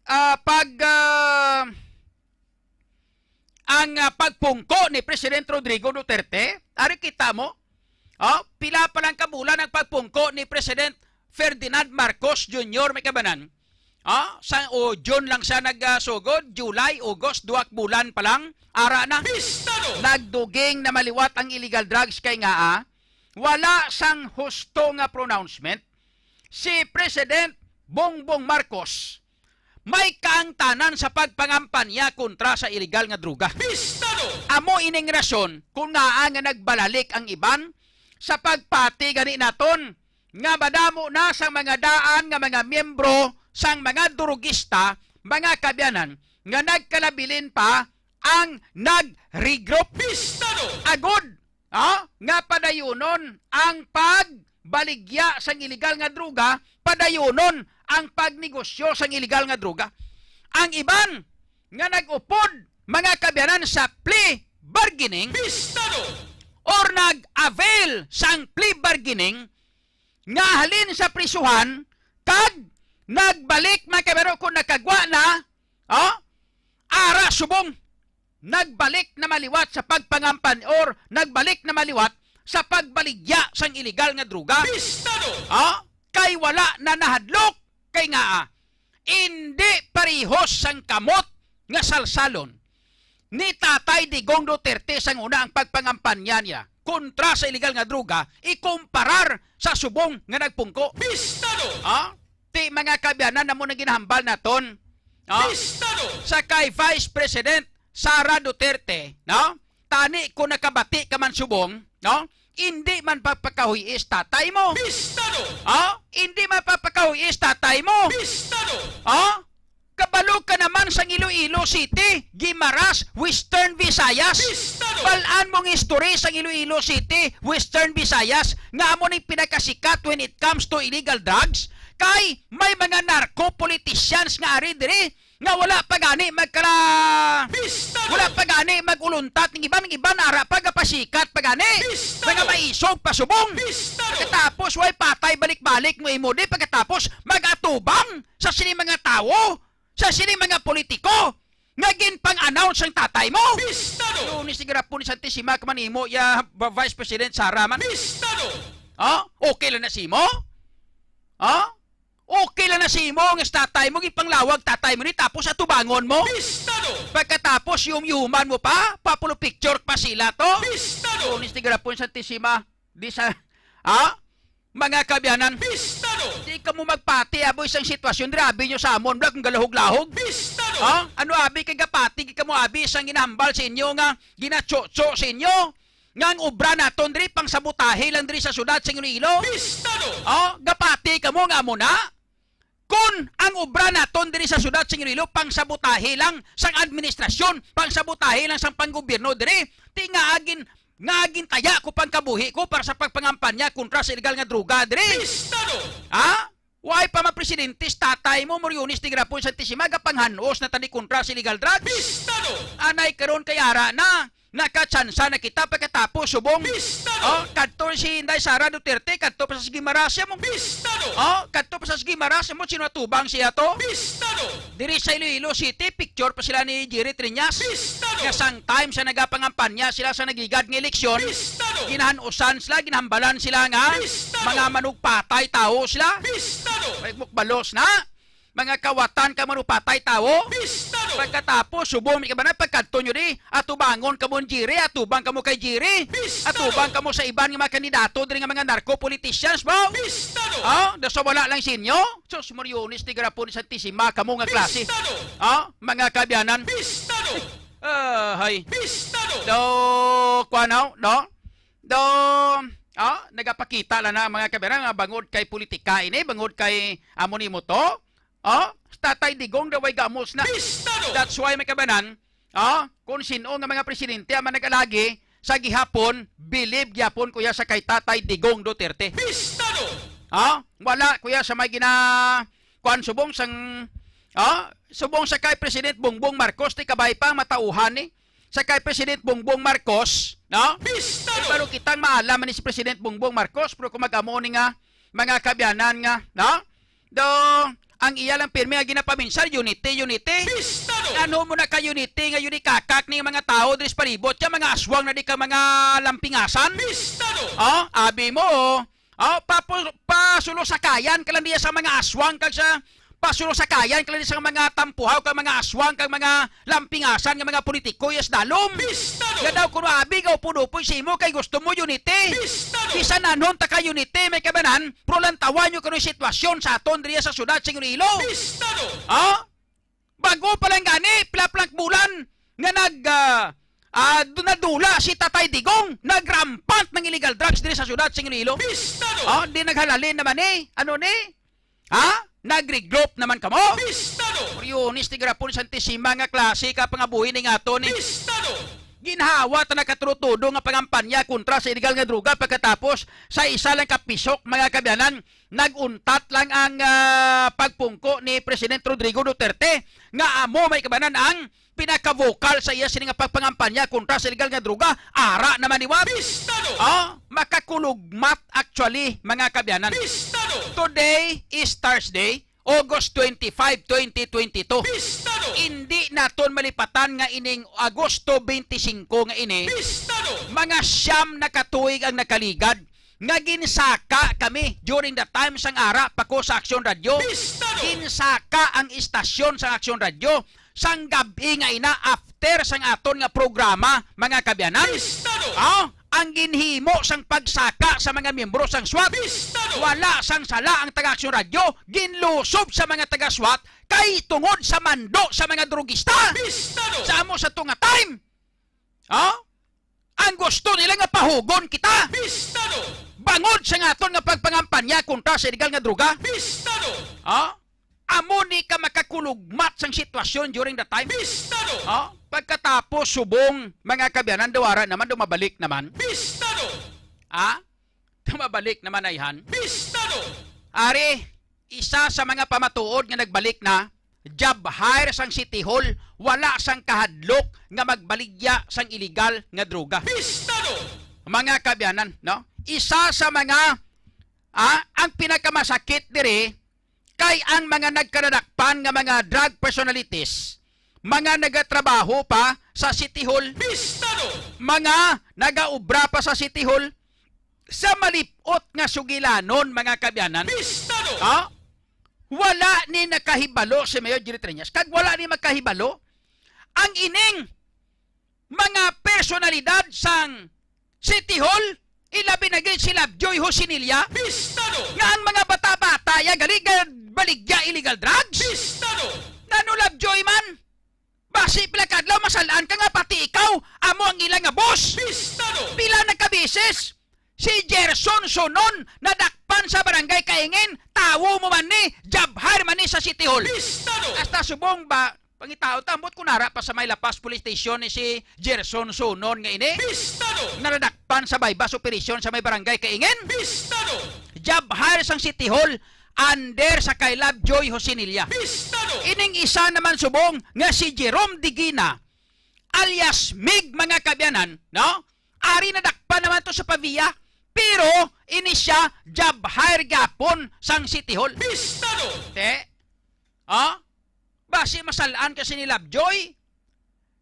ah, pag, ah, ang, ah, pagpungko ni President Rodrigo Duterte. Ari, kita mo? Oh, pila pa lang ka bulan ang pagpungko ni President Ferdinand Marcos Junior, may kaabyanan. Ah, sa, o, June lang siya nagsugod, July, August, duha ka bulan pa lang, ara na. Pista, no? Nagduging na maliwat ang illegal drugs kay nga, ah, wala sang husto nga pronouncement si President Bongbong Marcos may kaangtanan sa pagpangampanya kontra sa iligal nga droga. Pista, no? Amo ining rason kung ngaa nga nagbalalik ang iban sa pagpati gani naton nga madamo na sang mga daan nga mga miyembro sang mga durugista, mga kaabyanan, nga nagkalabilin pa ang nag-regroup. Pista, no? Agod, ah, nga padayunon ang pagbaligya sang iligal nga droga, padayunon ang pagnegosyo sang iligal nga droga. Ang iban nga nag-upod, mga kaabyanan, sa plea bargaining, Pista, no? Or nag-avail sang plea bargaining nga halin sa prisuhan kag nagbalik, mga kaabyanan, kung nakagwa na, oh, ara subong nagbalik na maliwat sa pagpangampan or nagbalik na maliwat sa pagbaligya sang iligal nga droga. Pista, no? Ha? Kay wala na nahadlok, kay nga, ah, indi parehos sang kamot nga salsalon ni Tatay Digong Duterte sang una ang pagpangampanya niya kontra sa iligal nga droga ikumparar sa subong nga nagpungko. Pista, no? Ha? Ti, mga kaabyanan, amo nang ginahambal naton, no? Pista, no? Sa kay Vice President Sara Duterte, no? Tani kung nakabati ka man subong, no? Indi man papakahuy-is tatay mo. Pista, no? Ha? Indi man papakahuy-is tatay mo. Pista, no? Ha? Kabalo ka naman sang Iloilo City, Guimaras, Western Visayas. Pista, no? Bal-an mong history sang Iloilo City, Western Visayas, nga amo ning pinakasikat when it comes to illegal drugs. Kay may mga narco politicians nga ari diri nga wala pa gani magkala-, Pista, no? Wala pa gani mag-uluntat ning iban, ning iban ara pa gapa sikat pa gani. Pistado! Mga maisog pa subong. Pistado! Pagkatapos, way patay balik-balik mo imo di. Pagkatapos, mag-atubang sa sining mga tawo, sa sining mga politiko nga ginpang-announce ang tatay mo. Pistado! Lunes ni Garapon ni Santissima ka man imo, ya, ba-, Vice President Sara man. Pistado! Oh, okay lang na simo? Oh? Okay lang na simo nga si tatay mo, gipanglawag tatay mo ni, tapos atubangon mo? Pistado! Pagkatapos, yum-yuman mo pa, papulo picture pa sila to? Pistado! Lunes ni Garapon Santissima, di sa, ha? Mga kaabyanan, Pistado! Di kamo magpati, aboy sang sitwasyon, grabe nyo sa amon, bla, kung galahog-lahog. Pistado! Ha? Ano abi kay gapati, di kamo abi sang ginahambal sa inyo nga ginatsotso sa inyo? Nga ang obra naton diri pangsabotahe lang diri sa syudad sa Iloilo. Pistado! Oh, gapati kamo nga amo na? Kun ang obra naton diri sa syudad sa Iloilo pangsabotahe lang sang administrasyon, pangsabotahe lang sang panggobyerno diri, ti nga agin, nga agin taya ko pangkabuhi ko para sa pagpangampanya kontra sa illegal nga droga diri. Pistado! Ha? Way pa mapresidente si tatay mo, Moriones ni Garapon Santissima, gapanghan-os na tani kontra sa illegal drugs. Pistado! Anay karon kay ara na, nakatsansa na kita pagkatapos subong. Pistado! Oh, kadto si Inday Sara Duterte, kadto pa sa Guimaras mo. Pistado! Oh, kadto pa sa Guimaras mo, sino atubang siya to? Pistado! Diri sa Iloilo City, picture pa sila ni Jerry Triñas. Pistado! Nga sang time sa nagapangampanya sila sa nagigad nga eleksyon, Pistado! Ginahan-usan sila, ginahambalan sila nga Pistado! Mga manugpatay tawo sila. Pistado! May mukbalos na. Mga kawatan ka manugpatay tawo. Pistado! Pagkatapos, subong mi ka ba na, pagkadto nyo di, atubangon kamo ni Jerry, atubang kamo kay Jerry, Pistado! Atubang kamo sa iban nga mga kandidato diri nga mga narco politicians, bro. Pistado! Oh, da sa wala lang sa inyo. Sus, Moriones ni Garapon ni Santissima, kamo nga klase. Pistado! Oh, mga kaabyanan. Pistado! Ah, hay. Pistado! Do, kuwan, no? No? Do, ah, nagapakita lang na, mga kaabyanan, nga bangod kay politika ini, bangod kay amo nimo to. Oh, si Tatay Digong daw ay gamos na. Pistado! That's why, mga kaabyanan, oh, kung sino nga mga presidente ang nag-alagi sa gihapon, bilib gyapon ko ya sa kay Tatay Digong Duterte. Pistado! Oh, wala ko ya sa may gina-, kuwan, subong sang, oh, subong sa kay President Bongbong Marcos, ti kabay pa matauhan ni. Sa kay President Bongbong Marcos, no? Pistado! Pero kitang maalam man ni si President Bongbong Marcos, pero kung mag-amo ni nga, mga kaabyanan nga, no? Do, ang iya lang pirmi nga ginapaminsar, unity, unity. Pistado! Ano mo na ka unity nga yun ikakak ni mga tao diri sa palibot, ya mga aswang na di ka mga lampingasan? Pistado! Oh, abi mo, oh. Oh, papu-, pasulosakayan ka lang diya sa mga aswang kag sa, pasulosakayan ka lang diya sa mga tampuhaw kag mga aswang kag mga lampingasan nga mga politiko, yes, dalom. Pistado! Nga daw kuno abi nga upod-upod sa imo kay gusto mo unity. Pistado! Bisan anon ta ka unity, may kabanan, pero lantawan nyo kuno yung sitwasyon sa aton diriya sa syudad sa Iloilo. Pistado! Oh? Bago pa lang gani, pila-pila ka bulan nga nag, ah, ah, du-, nadula si Tatay Digong, nag-rampant ng illegal drugs diri sa syudad sa Iloilo. Pistado! Oh, di naghalalin naman ni. Ano ni? Ha? Nag-regroup naman kamo? Pistado! Moriones ni Garapon Santissima nga klase ka pangabuhi ni nga ato ni. Pistado! Ginhawa ta na katurutudo nga pangampanya kontra sa illegal nga droga pagkatapos sa isa lang ka pisok, mga kaabyanan, nag-untat lang ang, ah, pagpungko ni President Rodrigo Duterte nga amo may kabanan ang pinaka-vocal sa iya sini nga pagpangampanya kontra sa illegal nga droga. Ara naman ni Wab. Pistado! Oh, makakulugmat actually, mga kaabyanan. Pistado! Today is Thursday, August twenty-five, twenty twenty-two. Pistado! Hindi naton malipatan nga ining Agosto twenty-five nga ini, Pistado! Mga siyam na katuig ang nakaligad nga ginsaka kami during the time sang ara pa ko sa Aksyon Radyo. Pistado! Ginsaka ang istasyon sa Aksyon Radyo sang gab-i nga ina after sang aton nga programa, mga kaabyanan. Pistado! Ah, ang ginhimo sang pagsaka sa mga miyembro sang swat. Pistado! Wala sang sala ang taga Aksyon Radyo, ginlusob sa mga taga swat kay tungod sa mando sa mga drugista. Pistado! Sa amo sa tunga time. Ah? Ang gusto nila nga pahugon kita. Pistado! Bangod sa nga aton nga pagpangampanya kontra sa illegal nga droga. Pistado! Ah? Amo ni ka makakulugmat sang sitwasyon during the time. Pistado! Ah? Pagkatapos subong, mga kaabyanan, daw ara naman, daw mabalik naman. Pistado! Ah? Daw mabalik naman, ayhan. Pistado! Ari, isa sa mga pamatuod nga nagbalik na, job hire sang City Hall, wala sang kahadlok nga magbaligya sang iligal nga droga. Pistado! Mga kaabyanan, no? Isa sa mga, ah, ang pinakamasakit diri kay ang mga nagkadadakpan nga mga drug personalities, mga nagatrabaho pa sa City Hall, Pistado! Mga nagaobra pa sa City Hall, sa malip-ot nga sugilanon, mga kaabyanan. Pistado! Ha? Wala ni nakahibalo si Mayor Jerry Treñas, kag wala ni makahibalo ang ining mga personalidad sang City Hall, ilabi na gid si Lovejoy Josinilla, Pistado! Nga ang mga bata-bata ya gali ga-, baligya illegal drugs. Pistado! Nano, Lovejoy man? Basi pila ka adlaw masal-an ka nga pati ikaw amo ang ila nga boss. Pistado! Pila na ka beses si Gerson Sunon nadakpan sa Barangay Kaingin, tawo mo man ni, job hire man ni sa City Hall. Pistado! Hasta subong ba, pangitaon ta, ambot kung nara pa sa may La Paz Police Station ni si Gerson Sunon nga ini? Pistado! Nadakpan sa buy-bust operation sa may Barangay Kaingin? Pistado! Job hire sang City Hall under sa kay Lovejoy Josinilla. Pistado! Ining isa naman subong nga si Jerome Digina, alias Mig, mga kaabyanan, no? Ari nadakpan naman to sa Pavia, pero ini siya job hire gapon sang City Hall. Pistado! Te? Ha? Basi masal-an ka sini, Lovejoy?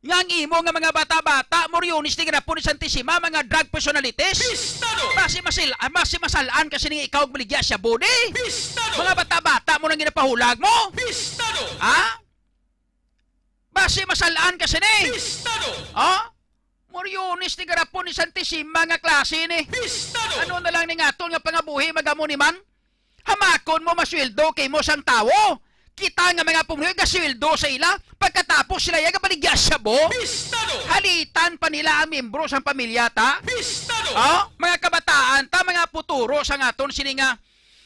Nga ang imo nga mga bata-bata, Moriones ni Grapo ni Santissima, mga drug personalities? Pistado! Basi masil-, ah, basi masal-an ka sini nga ikaw baligya shabu, di? Pistado! Mga bata-bata mo nang ginapahulag mo? Pistado! Ha? Basi masal-an ka sini? Pistado! Ha? Moriones ni Grapo ni Santissima nga klase ni. Pistado! Ano na lang ning aton nga pangabuhi, magamo ni man? Hamakon mo masweldo kay mo sang tawo. Kita nga mga pumuluyo gasweldo sa ila, pagkatapos sila ya gabaligya shabu. Pistado! Halitan pa nila ang miyembro sang pamilya ta. Pistado! Oh, mga kabataan ta, mga puturo sang aton sini nga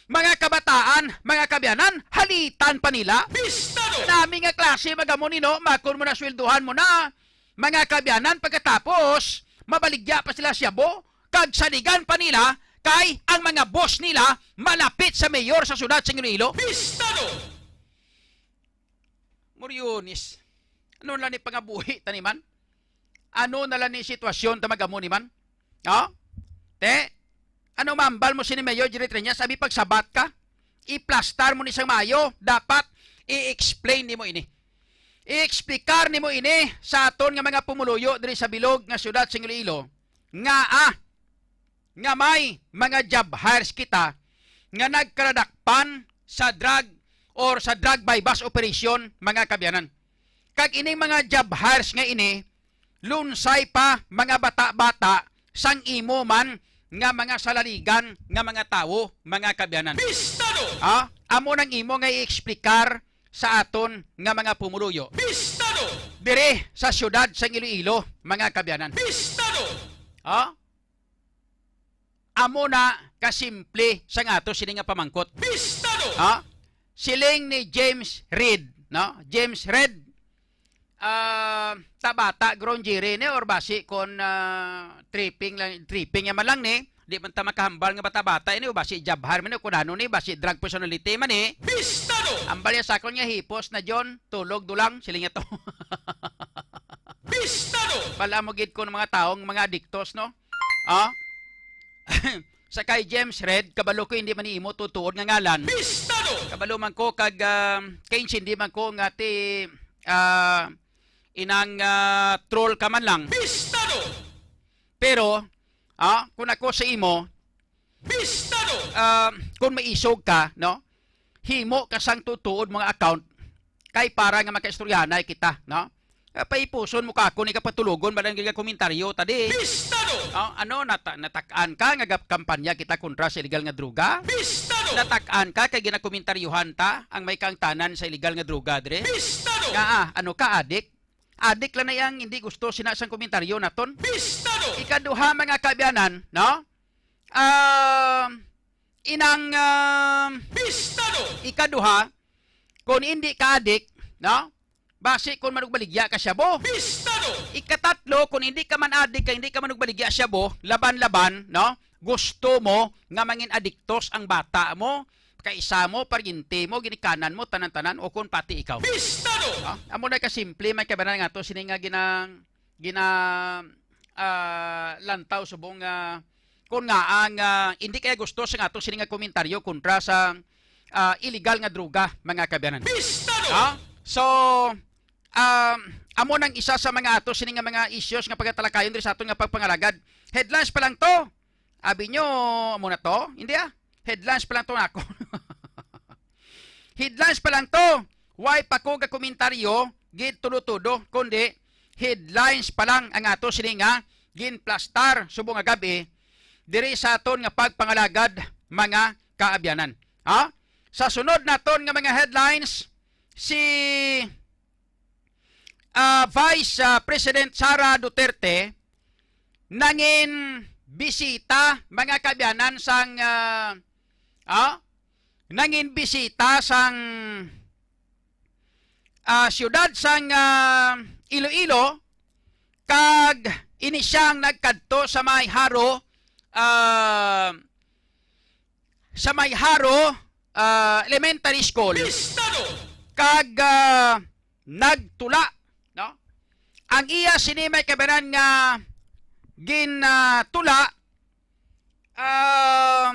mga kabataan, mga kaabyanan, halitan pa nila. Pistado! Nami nga klase magamo ni, no, makon mo na sweldohan mo na. Mga kaabyanan, pagkatapos, mabaligya pa sila shabu, kag saligan pa nila kay ang mga boss nila malapit sa mayor sa siyudad sa Iloilo. Pistado! Moriones, ano na ni pangabuhi ta ni man? Ano na lang ni sitwasyon ta magamo ni man? Ha? Te, ano mambal mo sini, Mayor Jerry Treñas? Sabi, pagsabat ka, iplastar mo ni sang maayo, dapat i-explain nimo ini. I-explicar nimo ini sa aton nga mga pumuluyo diri sa bilog nga siyudad sa Iloilo, nga, ah, nga may mga job hires kita nga nagkaladakpan sa drug or sa drug buy-bust operation, mga kaabyanan. Kag ining mga job hires nga ini, lunsay pa mga bata-bata sang imo man nga mga salaligan nga mga tawo, mga kaabyanan. Pistado! Ha? Amo nang imo nga i-explicar sa aton nga mga pumuluyo. Pistado! Diri sa siyudad sang Iloilo, mga kaabyanan. Pistado! Ha? Amo na kasimple sang ato sini nga pamangkot. Pistado! Ha? Siling ni James Reid, no? James Reid, ah, ta bata, Gron Jerry, ni, or basi kon, ah, tripping lang, tripping ya man lang ni, di man ta makahambal nga bata-bata ini, o basi job hire man ni, o kun ano ni, basi drug personality man ni. Pistado! Ambal ya sa akon nga hipos na, John, tulog dulang, siling niya to. Pistado! Bala mo gid ko ng mga taong mga adiktos, no? Ah? Sa kay James Reid, kabalo ko hindi man imo tutuod nga ngalan. Pistado! Kabalo man ko kag, ah, kay intindi man ko nga ti, ah, inang, ah, troll ka man lang. Pistado! Pero, ah, kung ako sa imo, Pistado! Ah, kung maisog ka, no? Himo ka sang tutuod mga account kay para nga makaistoryahanay kita, no? Ah, paipuson mo ka ako ni kapatulogon, balang nga komentaryo ta di. Pistado! Oh, ano, nata-, natak-an ka nga gap-, kampanya kita kontra sa illegal nga droga? Pistado! Natak-an ka kay ginakomentaryohan ta ang may kaangtanan sa illegal nga droga dire? Pistado! Nga, ah, ano ka, adik? Adik lang na yang hindi gusto sina sang komentaryo naton. Pistado! Ikaduha, mga kaabyanan, no? Ah, inang, ah, Pistado! Ikaduha, kung hindi ka adik, no? Basi kung manugbaligya ka shabu. Pistado! Ikatatlo, kung hindi ka man adik, kay hindi ka manugbaligya shabu, laban-laban, no? Gusto mo nga mangin adiktos ang bata mo, kaisa mo, paryente mo, ginikanan mo, tanan-tanan, o kung pati ikaw. Pistado! Ah, amo na kasimple, may kabanan nga to, sini nga gina, gina, ah, lantaw subong, ah, kung nga ang, ah, hindi kaya gusto sa nga to, sini nga komentaryo kontra sa, ah, illegal nga droga, mga kabanan. Pistado! Ah, so, um, amo nang isa sa mga ato sini nga mga issues nga pagatalakayon diri sa aton nga pagpangalagad. Headlines pa lang to. Abi nyo, amo na to? Hindi ah. Headlines pa lang to nako. Headlines pa lang to. Why pa ko ga komentaryo gid tudo-tudo, kundi headlines pa lang ang ato sini nga ginplastar subong nga gabi diri sa aton nga pagpangalagad, mga kaabyanan. Ha? Sa sunod naton nga mga headlines, si ah, Vice, ah, President Sara Duterte nangin bisita, mga kaabyanan, sang, ah, ah, nangin bisita sang, ah, siyudad sang, ah, Iloilo, kag ini siya ang nagkadto sa may Haro, ah, sa may Haro, ah, Elementary School. Pistado! Kag, ah, nagtula, no? Ang iya sini may kabanan nga gin, ah, tula, ah,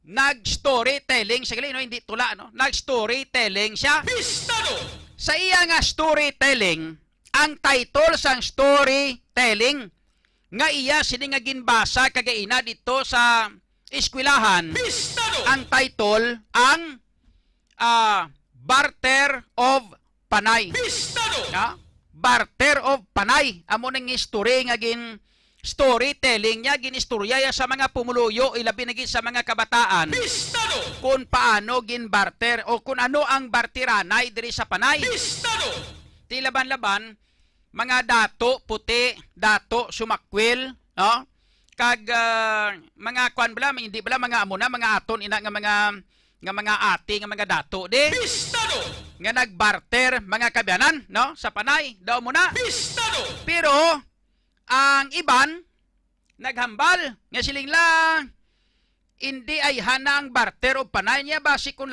nag-storytelling, sige, no? Hindi tula, no? Nag-storytelling siya. Pistado! Sa iya nga storytelling, ang title sang storytelling nga iya sini nga ginbasa kagaina dito sa eskwelahan, Pistado! Ang title ang, ah, Barter of Panay. Pistado! Ha? Barter of Panay. Amo ning history nga gin storytelling niya, ginistorya niya sa mga pumuluyo, ilabi na gid sa mga kabataan, Pistado! Kung paano gin barter o kung ano ang barteranay diri sa Panay. Pistado! Ti laban-laban, mga dato puti, dato sumakwil, no? Kag, ah, mga kwan bala, hindi bala mga amo na, mga aton ina nga mga, nga mga ati, nga mga dato, di? Pistado! Nga nagbarter, mga kaabyanan, no? Sa Panay, daw mo na. Pistado! Pero, ang iban, naghambal, nga siling la, hindi ay hana ang barter o Panay niya, basi kung